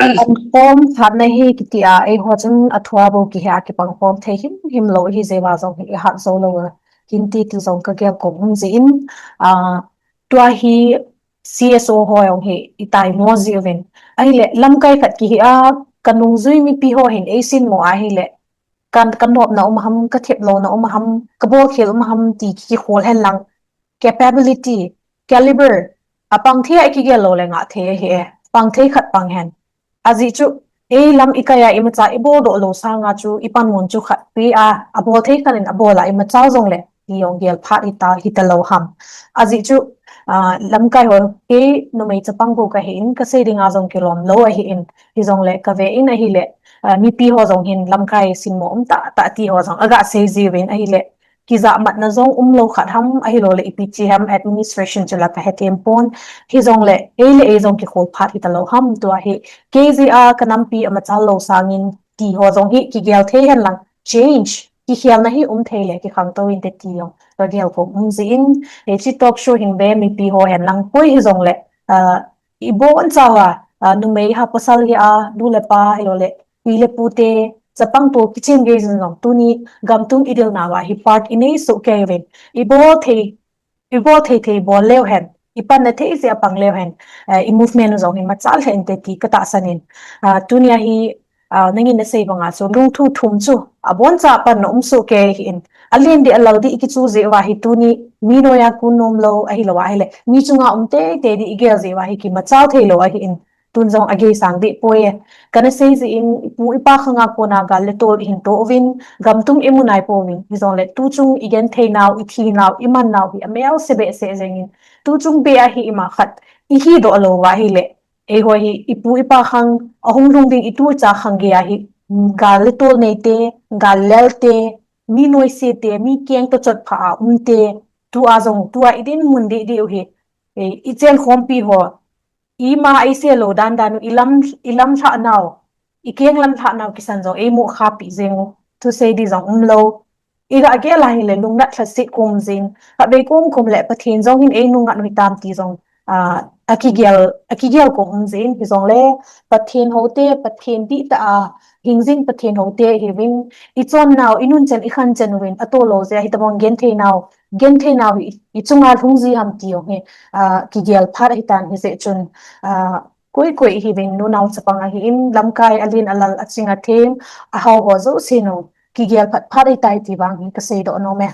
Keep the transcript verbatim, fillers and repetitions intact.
Pangkhom khat na hi kiti a, eiho chun athua bou kihe a kipangkhom thei himhim lou hi jeh uva jong hi ihat jou lou a. Hinti ti jong kagel kong um jeh in, ah, tua hi C S O ho jong hi itaimo jiuvin. Ahile, lamkai khat kihi a, kanungjui mipi ho hin eisinmo ahile, kan, kanopna um ham, kathep louna um ham, kabolkhel um ham ti kikhol hen lang. Capability, caliber, apang thei a ikigel lou le ngah thei ahi e. Pang thei khat pang hen. Ajeh chu, ei lam ikai a imacha ibol doh lou sanga chu, ipanmun chu khat pi a, abol thei khat in abol a imacha jongle, ti jong gel phat hita, hita lou ham. Ajeh chu, ah, lamkai ho, kei numei chapang bou kahi in, kasei dinga jong kilom lou ahi in, hijongle kave in ahile, ah, mipi ho jong hin lamkai sinmo um tahtah ti ho jong aga sei jiuvin ahile, kijahmatna jong um lou khat ham, ahilouleh ipi ti ham administration chu la kahethem pon, hijongle ei le ei jong kikhol phat hita lou ham, tua hi kei jeh a kanampi amachal lou sangin ti ho jong hi kigel thei hen lang change, kikhelna hi um thei le kikhangtou inte ti jong kagel kong um jeh in, hiche talk show hin be mipi ho hen lang koi hijongle, ah, ibonchauva, ah, numei ha pasal hi a, nu le pa hilouleh, pi le pu te, chapang tol kichen gei jong jong, tuni gam tung idil nauva hi part inei soh kei uvin, ibol thei, ibol thei thei bol leu hen, ipanna thei jeh a pang leu hen, eh, i movement u jong hi machal lheh inte ti katahsan in, ah, tunia hi, ah, nangin nasei banga chu lungthu thum chu, aboncha panna um soh kei ahi in, alen ding alal ding ikichu jeh uva hi tuni mi noiya kun nom lou ahilou ahile, mi chunga um teitei ding igel jeh uva hi kimachal thei lou ahi in, tun jong ageisang deh poi e. Kana sei jeh in, ipu ipa khanga kona gal le tol ihin toh uvin, gam tung imu nai pouvin, hijongle tuchung igenthei nau, ithi nau, iman nau hi amel se behseh jeng in, tuchung beh a hi ima khat ihi doh lou uva ahile, eiho hi ipu ipa khang ahung lhung ding itu icha khang gei a hi, gal le tol neite, gal lelte, mi noise te, mi keng toh chotpha a umte, tua jong, tua idinmun deh deh u hi, eh, ichen khompi ho, ima eisel lou dan dan u, ilam, ilam lhah nau, ikeng lam lhah nau kisan jong eimu khapi jeng u, thusei ding jong um lou. Iga gel ahile lungnat lhaset kong um jeng, khatvei kong khom le Pathen jong hin einungnat u hitam ti jong, ah, akigel, akigel kong um jeng, hijongle Pathen houte, Pathen dihtah a hing jing Pathen houte hiuvin, ichon nau, inun chan, ikhan chan uvin, atoh lou jeh a hitobang genthei nau, genthei nau hi i, ichunga lhung ji ham ti jong hi, ah, kigel phat ahitan hijeh chun, ah, koi koi ihiuvin, nu nao chapang ahi in, lamkai alen alal aching athem, ahao ho jouse nu, kigel phat phat ahitai ti vang hi kasei doh nom e.